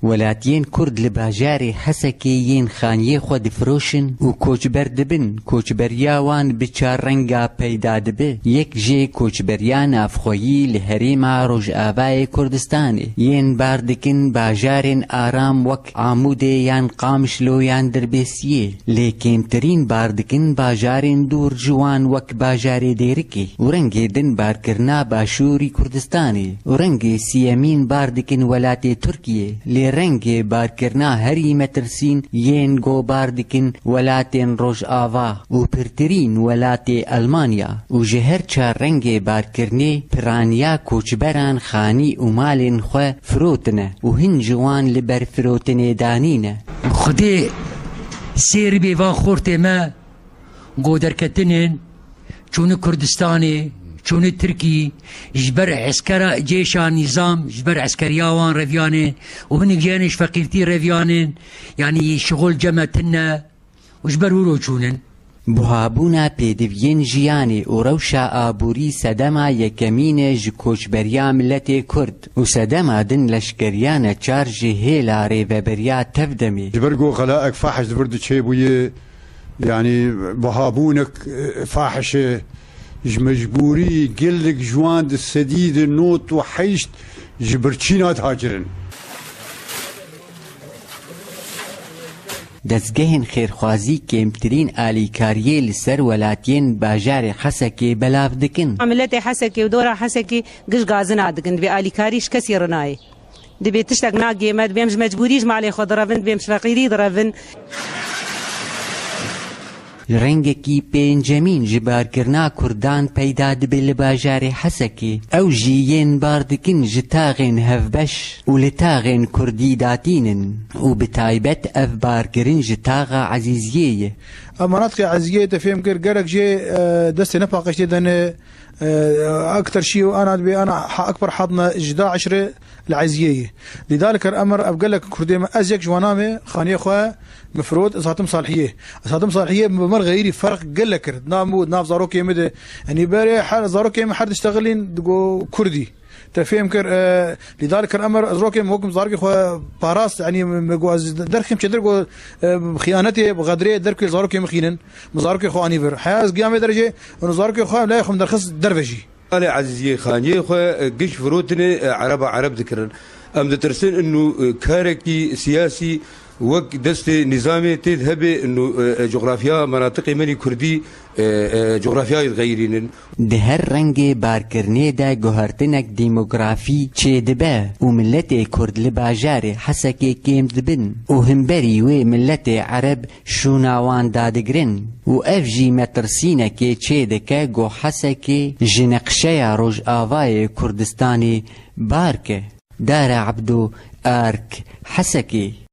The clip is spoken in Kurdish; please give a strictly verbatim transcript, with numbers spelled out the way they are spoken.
Welatiyên Kurd li bajarê Hesekê yên xaniyê xwe difiroşin û koçber dibin. Koçberiya wan bi çar renga peyda dibe. Yek jê koçberiya navxweyî li herêma Rojavayê Kurdistanê yên bar dikin bajarên aram wek Amûdê yan Qamişlo yan Dirbêsiyê. Lê kêmtirîn bar dikin bajarên dûr ji wan wek bajarê Dêrikê û rengê din barkirina başûrî Kurdistanê û rengê siyemîn bar dikin welatê Tirkiyê. Lê rengê barkirina herî metirsîn yên go bar dikin welatên Rojava û pirtirîn welatê Elmanya û ji her çar rengê barkirinê piraniya koçberan xanî û malên xwe firotine û hin ji wan li ber firotinê danîne. Xwedê sêr bê van xortê me go derketinên çûni Kurdistanê, çûni Tirkî, ji ber eskera cêşa nîzam, ji ber eskeriya wan reviyanên û hinek jî ji feqîrtî reviyanên, yanî şixul cem me tune û ji ber wilo çûnin. Buhabûna pêdiviyên jiyanê û rewşa aborî sedema yekemîn e ji koçberiya miletê Kurd û sedema din leşkeriya neçar ji hêla rêveberiya tevdemê. Ji ber ku xelaek fahiş di vir diçêbûye, yanî buhabûnek, e, fahiş e, ji mecbûrî gelek ji wan di sedî de nod û heşt ji birçîna dihacirin. Dezgehên xêrxwazî kêmtirîn alîkariyê li ser welatiyên bajarê Hesekê belav dikin. Miletê Hesekê û dora Hesekê giş gazina dikin, divê alîkarî ji kesî re nayê. Divê tiştek nagê me, divê em ji mecbûrî ji malê xwe direvin, divê em ji feqîrî direvin. Rengekî pêncemîn ji barkirina Kurdan peyda dibe li bajarê Hesekê. Ew jî yên bar dikin ji taxên hevbeş û li taxên Kurdî datînin û bi taybet ev barkirin ji taxa Ezîziyê ye. Ev manatiqê Ezîziyê te fêm kir, gelek jê, e, destê nepaqij tê de ne, e, ekter şî û ana dibê ana ha-, ekber hatine ji DAIŞ re li Ezîziyê ye. Lîdalik her emir ev gelek Kurdê me, ez yek ji wana me, xaniyê xwe min firot, ez hatim Salhiyê. Ez hatim Salhiyê, bi min re xeyrî ferq gelek kir. Nav min û nav zarokê min de. Yanî berê her zarokê min her diştexilîn digo Kurdî. Te fêm kir, e, lîdalik her emir ez zarokê min wek zarokê xwe parast, yanî min got ez derxîm çêtir got, e, bi xiyanetê, bi xedrê derkê zarokê min xînin. Min zarokê xwe anî vir. Heya ez giya me derê jê, û zarokê xwe layê xwe min derxist derve jî. Alê Ezîziyê xaniyê xwe, e, giş firotine, e, Ereba Ereb dikirin. Em ditirsin inu, e, karekî siyasî wek destê nîzamê tê de hebe inu, e, e, cografya menatiqê me nî Kurdî, e, e, cografyayê dixeyrînin. Di her rengê barkirinê de guhertinek demografî çêdibe û miletê Kurd li bajarê Hesekê kêm dibin û himberî wê miletê Ereb şûna wan dadigirin û ev jî metirsînekê çêdike ku Hesekê ji neqşeya Rojavayê Kurdistanê bar ke. Dara Ebdo, Ark, Hesekê.